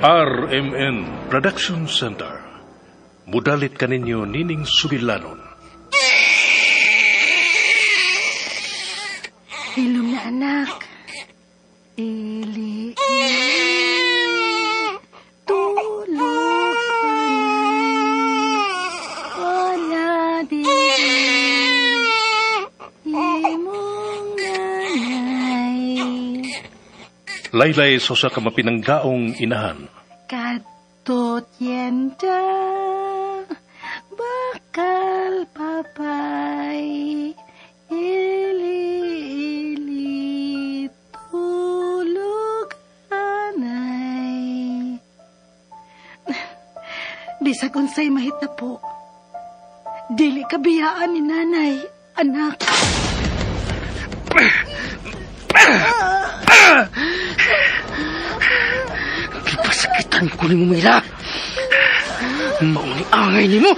RMN Production Center. Mudalit kaninyo nining sugilanon. Hilom na anak. Ili, ili, tulog anay, wala di imong nanay. Laylay sa usa ka mapinanggaong inahan. Kadto tienda, bakal papay, ili, ili, tulog anay. Bisag unsay mahitabo, dili ka biyaan ni nanay, anak. Gipasakitan ko nimo, Mila. Mauni angay nimo.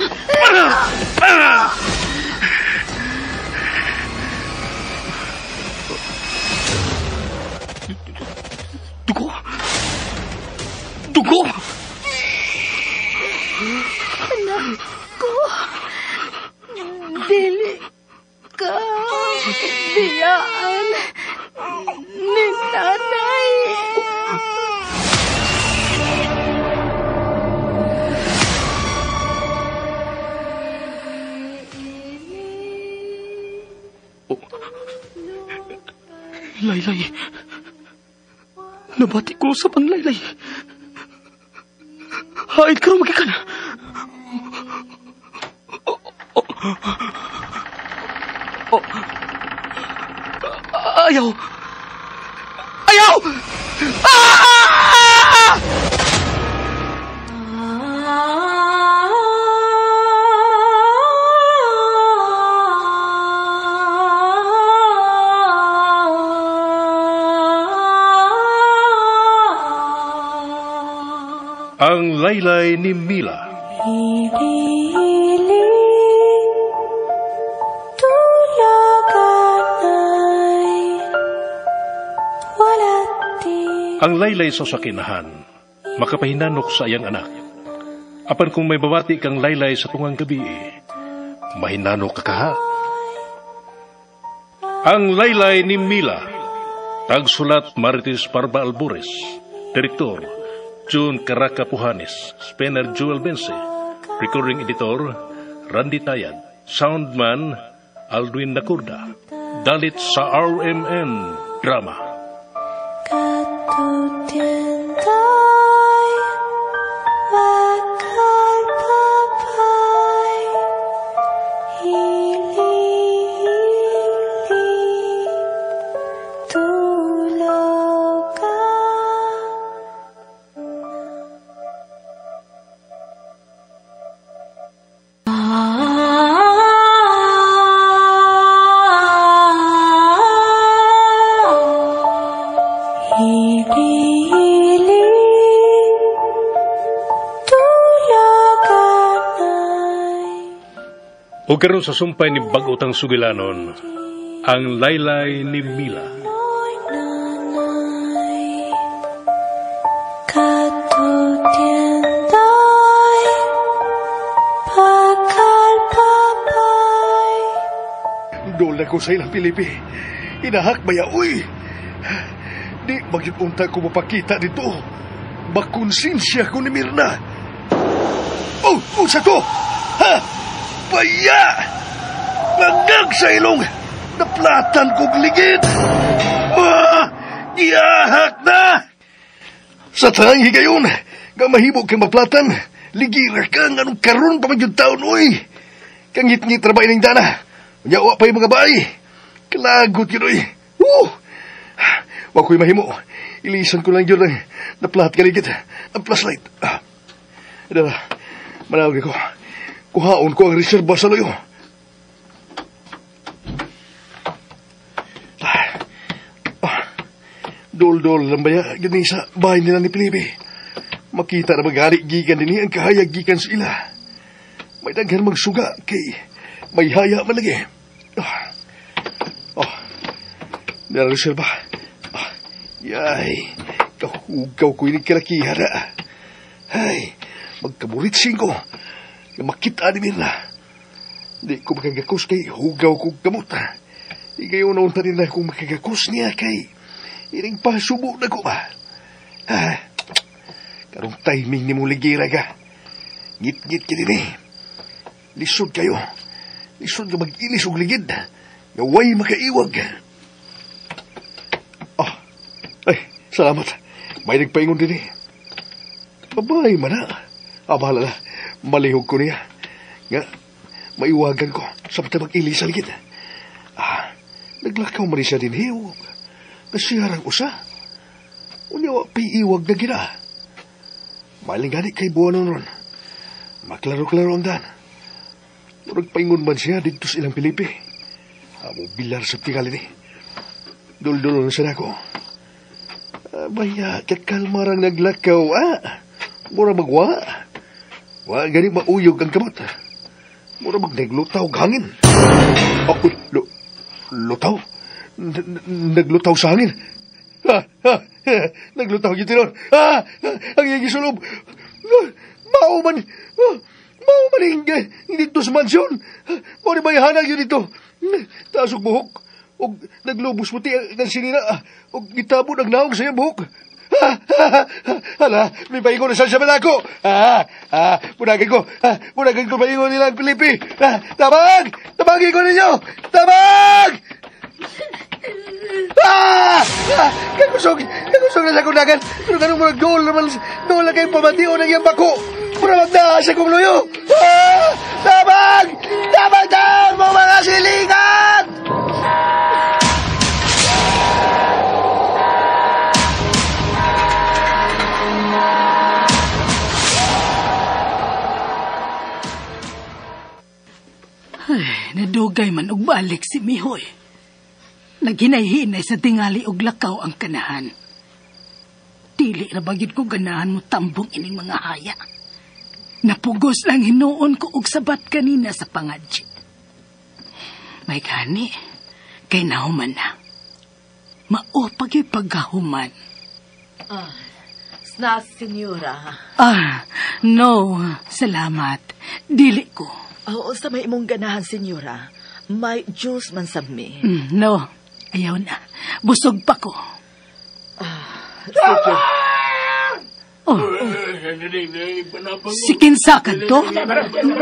Dugo. Dugo. Anak ko. Dili ka biyaan ni nanay. Oh. Laylay. Nabati ko sa panglaylay. Haid karon magikan. Oh. Ayaw. Ayaw! Ah! Ang Laylay ni Mila. Ili, tulog anay, wala di. Ang laylay sa sakinahan, makapahinanok sa iyang anak. Apan kung may babati kang laylay sa tungang gabi, mahinanok ka kaha. Ang Laylay ni Mila. Tagsulat Marites Parba Albores. Direktor June Caraca Puhanes. Spenner Jewel Bense. Recording editor Randy Tayad. Soundman Aldwin Nakurda. Dalit sa RMN Drama. Katutientay, bakal papay, ili, ili, tulog ka. Ili, ili, tulog anay. O karon sa sumpay ni bag-otang sugilanon, ang Laylay ni Mila. Nanay, katutientay, bakal papay. Dola ko sa ilang Pilipi. Inahak baya, uy! Di magyud-unta ko mapakita dito. Makonsensya ko ni Mirna. Oh, unsa to? Ha? Baya! Langag sa ilong! Naplatan kog ligid! Ah! Giyahak na! Sa tayang higayon, nga mahimo kang maplatan, ligira ka nga nung karon pa man yun taon, uy! Kang ngit-ngit ra ba ining dana? Unya, wa pa'y mga baay. Kalagot yun, uy! Woo! Wa ko'y mahimo. Ilisan ko lang yun ang naplat kaligid. Ang flashlight. Ah. Dara, manawag ako. Kuhaon ko ang reserva sa loyo. Ah. Dol-dol lang baya, gani sa bahay nila ni Felipe. Makita na maghari gikan din ang kahayag gikan sa ila. May daghan magsuga kay may haya man lagi. Ah. Oh. Dara reserva. Ah. Yay, kahugaw ko ini kalakihan na. Ay, magkaburitsing ko. Makita ni Mirna. Di ko makagakos kay hugaw kong gamot. Igayon na unta nila kung makagakos niya kay iring pasubo na ko ba. Ah, karong timing ni mong ligira ka. Ngit-ngit ka din eh. Lisod kayo. Lisod ka mag-ilis og ligid. Gaway makaiwag. Ah, ay, salamat. May nagpaingon din eh. Babay man na. Ah, bahala na. Malihog ko niya. Nga, maiwagan ko sa mag-ilis sa ligid. Ah, naglakaw man siya din hiwag. Nasiyarang usa. Unya, piiwag na gina. Maling gani kay buwanon ron. Maklaro-klaro ang dan. Murag paingon man siya dito sa ilang Pilipi. Amo bilar sa tingali ni. Duldulo na siya nako. Baya, kakalmarang naglakaw, ah. Mura magwa. Wa gani mauyog ang kamot. Mura magnaglutaw hangin. Oh, lutaw? Naglutaw sa hangin. Ha, ha, naglutaw gyud tinon. Ha, ang iyang gisulob. Mao man dito sa mansyon. Mao ni bayhanag yun dito. Taas og buhok. Og naglubos puti ang sinina. Og gitabon ang naong sa iyang buhok. Hala, may paingon na siya ako. Punagan ko. Punagan ko paingon nila ang Pilipi. Tabang! Tabangin ko ninyo! Tabang! Kakusog! Kakusog na sa kunagan. Pero ganun mo nag-goal naman. Doon lang kayong pamatiyo ng iyang bako. Mura magdaa sa kong luyo. Tabang! Tabang! Tabang! Mga mga silingan! Ay, nadugay man og balik si Mihoy. Naghinay-hinay sa tingali og lakaw ang kanahan. Dili ra ba gyud ko ganahan mo tambong ining mga haya. Napugos lang hinuon ko og sabat kanina sa pangadji. May gani, kay nahuman na. Mao pag pagkahuman. Sna, senyora. Ah, no, salamat. Dili ko. Oo, sa may imong ganahan, senyora. May juice man sab mi. No, ayaw na. Busog pa ko. Sige. Oh. Si kinsa ka to?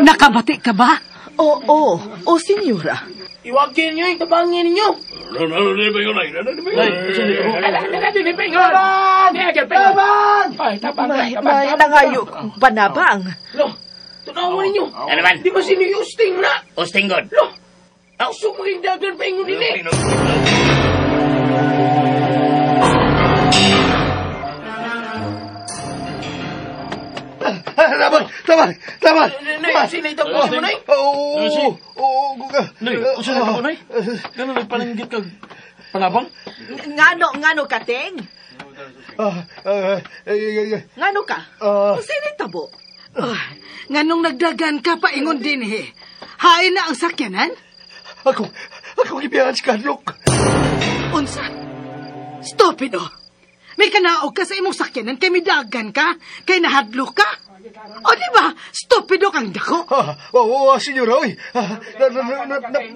Nakabati ka ba? Oo, oo, senyora. Iwagin niyo, itabangin ninyo. May nangayo panabang. Tunawan ninyo. Ano man? Di ba sino yung usting na? Usting god. Lo! Usog maging dagan pa ingon din eh. Tabang! Tabang! Tabang! Nay, sino itong mo, Nay? Oo! Oo! Nay, usa na ko, Nay. Ganun, nagpalinggit kag panabang? Ngano ka, Teng? Ngano ka? Sino itabo? Nganong nagdagan ka paingon din eh. Hain na ang sakyanan? Ako gibiyahan si Kadlok. Unsa? Stupido! May kanaog ka sa imong sakyanan kay midagan ka, kay nahadlok ka. O di ba? Stupido kang dako. Oo, senyora, oy.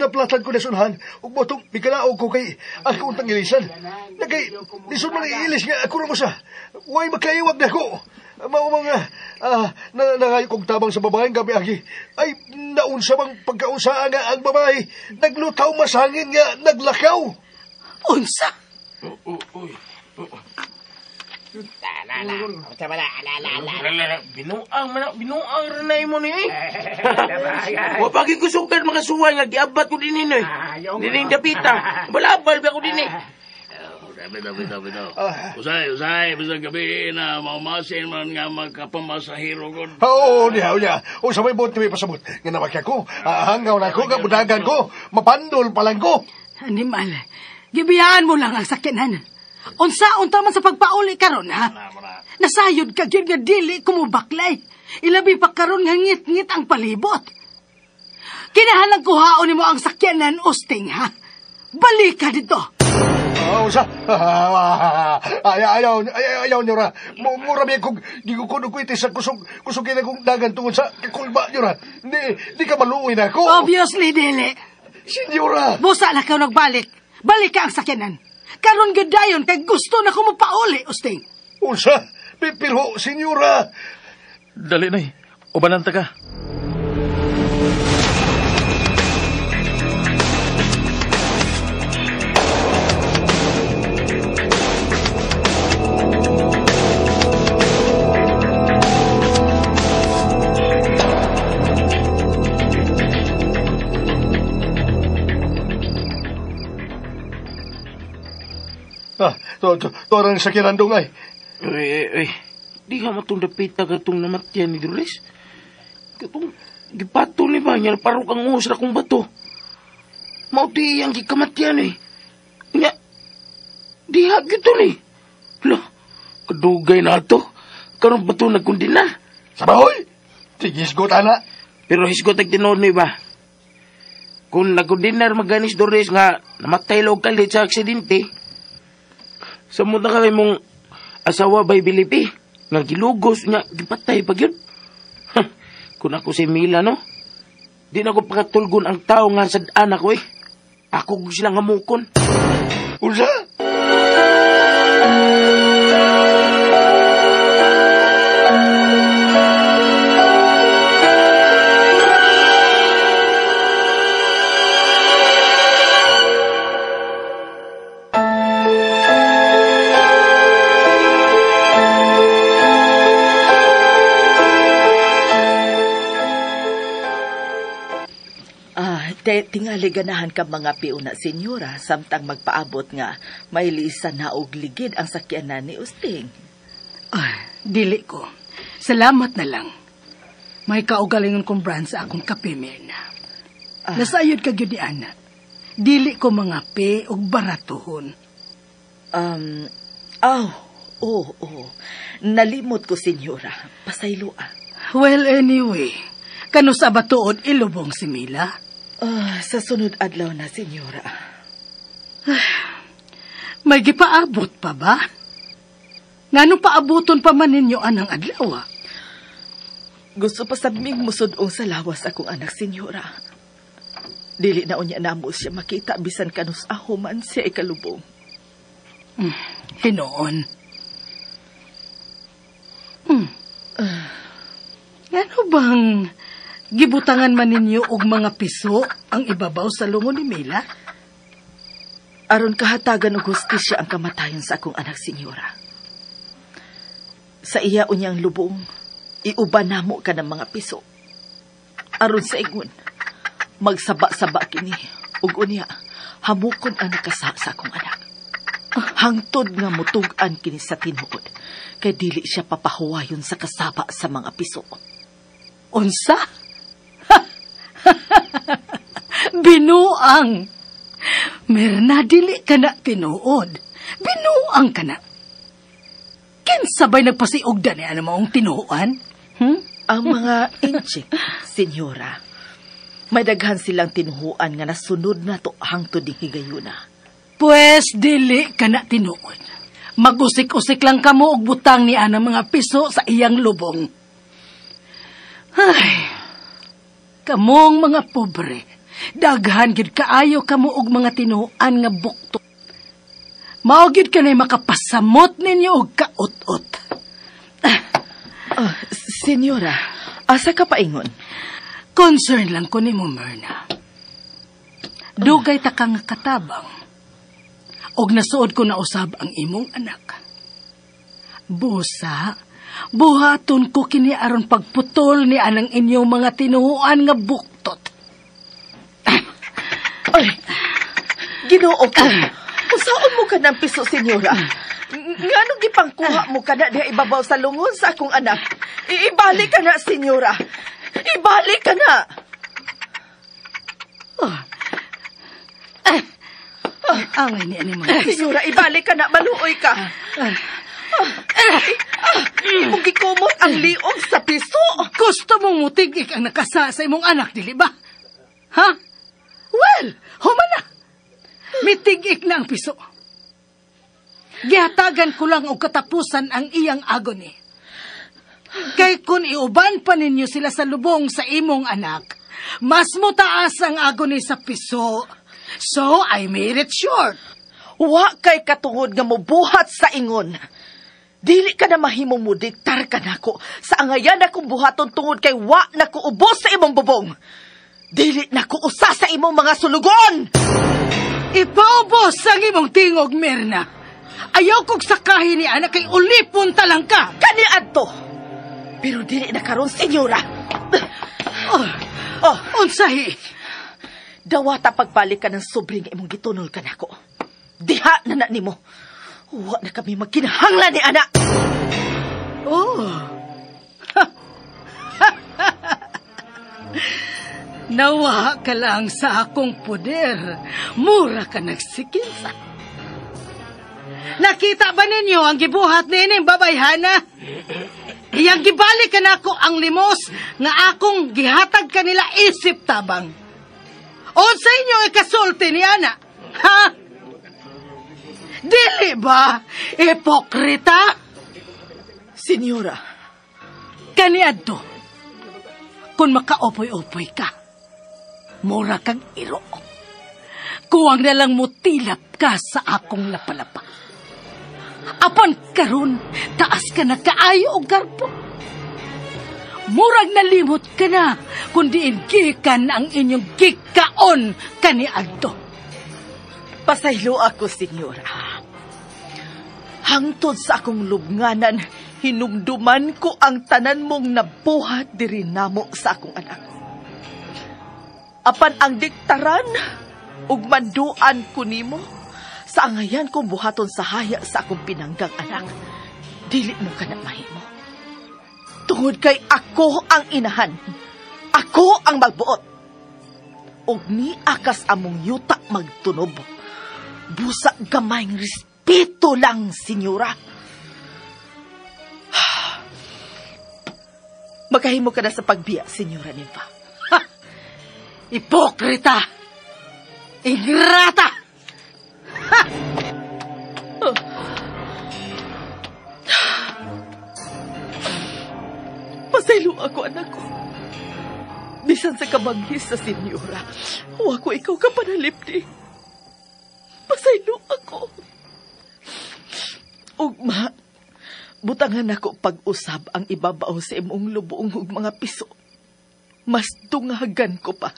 Naplatan ko na sunhan. Ug motong mikanaog ko kay ako untang ilisan. Nagay, lisod man iilis nga ako ra mo sa. Way makaiwag na ko. Mao mga nangayo kong tabang sa babaeng gabi agi. Ay, naunsa bang pagkaunsa nga ang babae. Naglutaw masangin nga naglakaw. Unsa? Uy. Binuang man, binuang rinay mo ni eh. Wa pagi kusugad mga suway nga giabat ko din eh. Dining dapita. Balabal ba ko din eh. Bitaw. Usay, bisag gabi na maumasin man nga magkapamasahiro ko. Oo, niya. O sa may buot may pasabot. Nga naman ko, hanggaw na ko, nga budagan ko, mapandol pa lang ko. Animal, gibiyaan mo lang ang sakyanan. Unsa-unta man sa pagpauli karon ha? Nasayod ka gyud nga dili kumubaklay. Ilabi pa karon nga ngit-ngit ang palibot. Kinahanglan kuhaon nimo ang sakyanan, Usting, ha? Balik ka dito. Unsa? Ayaw nyo ra. Mura biya kong gigukon og kwiti sa kusog kusog kong dagan tungod sa kakulba nyo ra. Di ka maluoy na ako. Obviously, dili. Senyora! Busa na ka nagbalik. Balik ka ang sakyanan. Karon gyud dayon kay gusto na ko mopauli, Usting. Unsa? Pero, senyora! Dali na eh. Ubanan ta ka. To ang sakyanan dong ay. Uy, di ka matong dapita katong namatyan ni Dolores. Katong gipato ni ba niya, parok ang uhos na kong bato. Mauti ang gikamatyan eh. Nya, di ha gito ni. Lo, kadugay na ito. Karon bato nagkundina. Sabahoy, tigisgot ana. Pero hisgot ang tinuod ni ba? Kung nagkundinar maganis Dolores nga namatay log kalit sa aksidente, samot na kami mong asawa bay Bilipi, nga gilugos nga gipatay pag yun. Kung ako si Mila, no? Di na ko pakatulgon ang tao nga sad-an ako eh. Ako silang hamukon. Unsa? Tingali ganahan ka mga piuna, senyora, samtang magpaabot nga may lisan na og ligid ang sakyanan ni Usting. Dili ko. Salamat na lang. May kaugalingon kong brand sa akong kape, Mirna. Nasayod ka gyud ni Ana. Dili ko mga pe og baratuhon. Oh. Nalimot ko, senyora. Pasaylo ah. Well, anyway, kano sa batuod ilubong si Mila? Sa sunod adlaw na, senyora. May gipaabot pa ba? Ngano paaboton pa man ninyo anang adlaw? Gusto pa sabming musudong sa lawas akong anak, senyora. Dili na unya namo siya makita bisan kanus aho man siya ikalubong. Hinoon. Ngano bang gibutangan man ninyo og mga piso ang ibabaw sa lungo ni Mila? Aron kahatagan og hustisya ang kamatayon sa akong anak, senyora. Sa iya unyang lubong, iuban namo ka ng mga piso. Aron sa ingon, magsaba-saba kini ug unya hamukon ang nakasa sa akong anak. Hangtod nga mutug-an kini sa tinuod, kay dili siya papahuwayon sa kasaba sa mga piso. Unsa? Binuang. Mirna, dili ka na tinuod. Binuang ka na. Kinsa ba'y nagpasiugda ni ano maong tinuoan? Ang mga inchik, senyora. May daghan silang tinuhuan nga nasunod na to hangtod ning higayuna. Pues dili ka na tinuod. Magusik-usik lang kamo og butang ni ana mga piso sa iyang lubong. Ay, kamong mga pobre, daghan gid kaayo kamo og mga tinuan nga bukto. Mao gid kanay makapasamot ninyo og kaut-ut. Senyora, asa ka paingon? Concern lang ko nimo, Myrna. Dugay ta ka nga katabang. Og nasuod ko na usab ang imong anak. Busa, buhaton ko kini aron pagputol ni anang inyong mga tinuhuan nga buktot. Ay, Ginoo ko. Usaon mo ka ng piso, senyora? Nganong gipangkuha mo ka na diha ibabaw sa lungon sa akong anak? Ibalik ka na, senyora. Ibalik ka na. Angay ni ani mga piso. Senyora, ibalik ka na. Maluoy ka. Imong gikumot ang liog sa piso. Gusto mong mutigik ang nakasa sa imong anak, dili ba? Ha? Well, humana. Mitigik na ang piso. Gihatagan ko lang og katapusan ang iyang agony. Kay kung iuban pa ninyo sila sa lubong sa imong anak, mas mutaas ang agony sa piso. So, I made it short. Wa kay katungod nga mobuhat sa ingon. Dili ka na mahimong mudiktar ka nako sa angayan akong buhaton tungod kay wa na ko ubos sa imong bubong. Dili na ko usa sa imong mga sulugon. Ipaubos ang imong tingog, Mirna. Ayaw kog sakahin ni anak kay ulipon talang ka. Kaniadto. Pero dili na karon, senyora. Oh, unsahi? Dawata pagbalik ka ng sobre nga imong gitunol ka nako. Diha na na nimo. Wa na kami magkinahanglan ni anak. Oh. Nawa ka lang sa akong poder. Mura ka nagsikinsa. Nakita ba ninyo ang gibuhat nining babayhana? Iyang gibalik ka nako ang limos nga akong gihatag kanila isip tabang. Unsa inyo ikasulti ni ana? Ha? Dili ba? Hipokrita? Senyora. Kaniadto, kung makaopoy-opoy ka, mura kang iro. Kuwang na lang mutilap ka sa akong lapalapa. Apan karon, taas ka na kaayo og garbo. Murag nalimot ka na, kundi gikan ang inyong gikaon kaniadto. Pasaylo ako, senyora. Hangtod sa akong lubnganan, hinumduman ko ang tanan mong nabuhat diri namo sa akong anak. Apan ang diktaran, ug manduan ko nimo, sa angayan kong buhaton sa haya sa akong pinanggang anak, dili mo ka na mahimo. Tungod kay ako ang inahan, ako ang magbuot. Ug ni akas among yuta magtunob. Busa gamayng respeto lang, senyora. Magkahimo ka na sa pagbiya, senyora Nimfa. Ha! Ipokrita! Ingrata! Ha! Oh. Pasaylo ako, anak ko. Bisan sa kabanghis sa senyora, wa ko ikaw ka panalipdi. Pasaylo ako. Ugma, butangan ako pag-usab ang ibabaw sa imong lubong ug mga piso. Mas dungagan ko pa.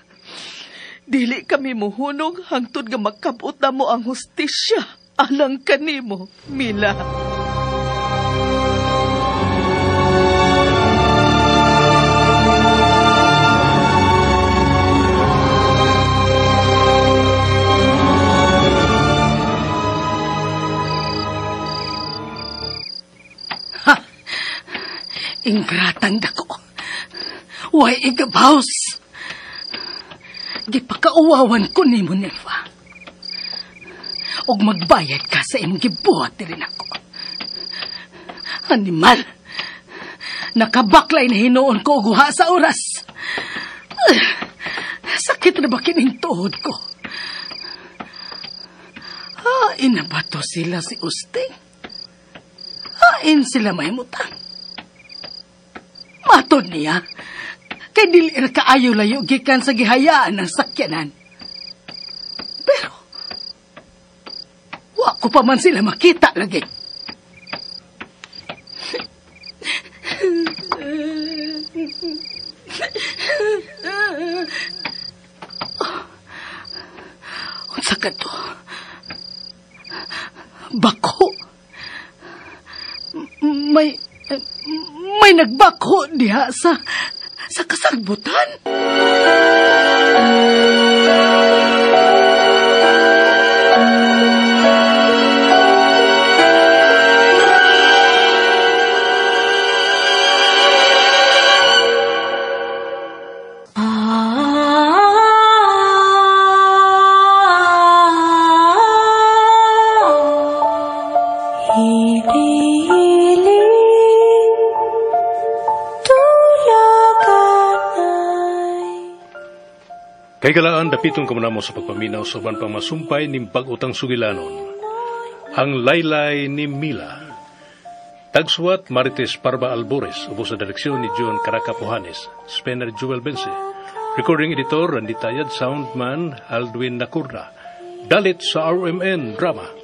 Dili kami muhunong hangtod nga makabot na mo ang hustisya alang kanimo, Mila. Ingratang dako. Way igabaws. Gipakauwawan ko nimo, Nelva. Og magbayad ka sa imong gibuhat diri nako. Animal. Nakabaklay na hinuon ko og guha sa oras. Sakit na ba kining tuhod ko? Hain na ba to sila si Usting? Hain sila mahimutang? Matod niya, kay dili ra kaayo layo gikan sa gihayaan ng sakyanan. Pero, wa ko pa man sila makita lagi. Unsa ka to? Bako. May nagbako diha sa kasagbutan. Kay galaan, dapiton ka mo sa pagpaminaw sa uban pang masumpay ning bag-utang sugilanon. Ang Laylay ni Mila. Tagsuwat Marites Parba Albores, ubos sa direksyon ni John Caracapuhanes, Spencer Jewel Bense. Recording editor Randy Tayad, soundman Aldwin Nakurda. Dalit sa RMN Drama.